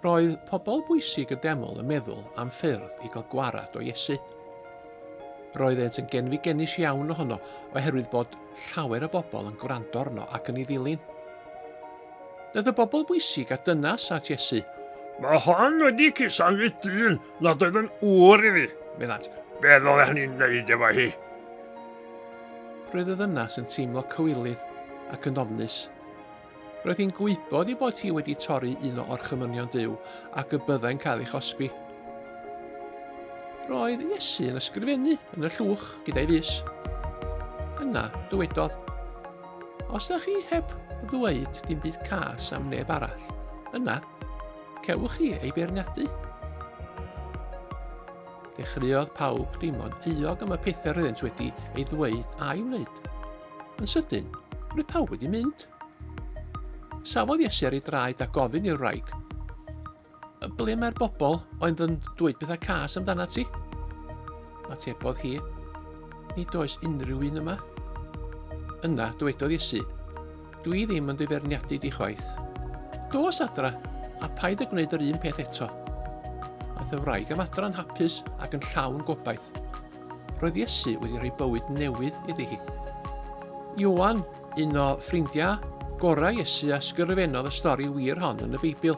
Roedd pobl bwysig y deml yn meddwl am ffyrdd i gael gwarad o Iesu. Roeddent yn genfigennus iawn ohono oherwydd bod llawer o bobl yn gwrando arno ac yn ei ddilyn. Daeth y bobl bwysig a dynas at Iesu. Mae hon wedi cusanu dyn nad oedd yn ŵr iddi, meddant. Be ddylech ni wneud efo hi? Roedd y ddynas yn teimlo cywilydd ac yn ofnus. Roedd hi'n gwybod ei bod hi wedi torri un o orchymynion Duw ac y byddai'n cael ei chosbi. Roedd Iesu yn ysgrifennu yn y llwch gyda'i fys. Yna, dywedodd, Os ydych chi heb ddweud dim byd cas am neb arall, yna, cewch chi ei beirniadu. Dechreuodd pawb deimlo'n euog am y pethau roeddent wedi ei ddweud a'i wneud. Yn sydyn, roedd pawb wedi mynd. Safodd Iesu ar ei draed a gofyn i'r wraig, Ble mae'r bobl oedd yn dweud pethau cas amdana ti? Atebodd hi, Nid oes unrhyw un yma. Yna, dywedodd Iesu, Dwi ddim yn dy feirniadu di chwaith. Dos adra, a paid â gwneud yr un peth eto. Aeth y wraig am adra'n hapus ac yn llawn gobaith. Roedd Iesu wedi rhoi bywyd newydd iddi hi. Ioan, un o ffrindiau gorau Iesu a sgrifennodd y stori wir hon yn y Beibl.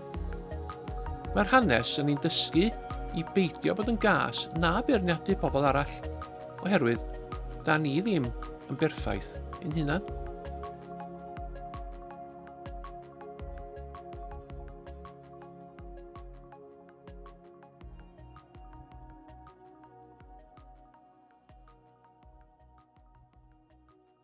Mae'r hanes yn ein dysgu i beidio bod yn gas na beirniadu pobl arall, oherwydd da ni ddim yn berffaith ein hunan.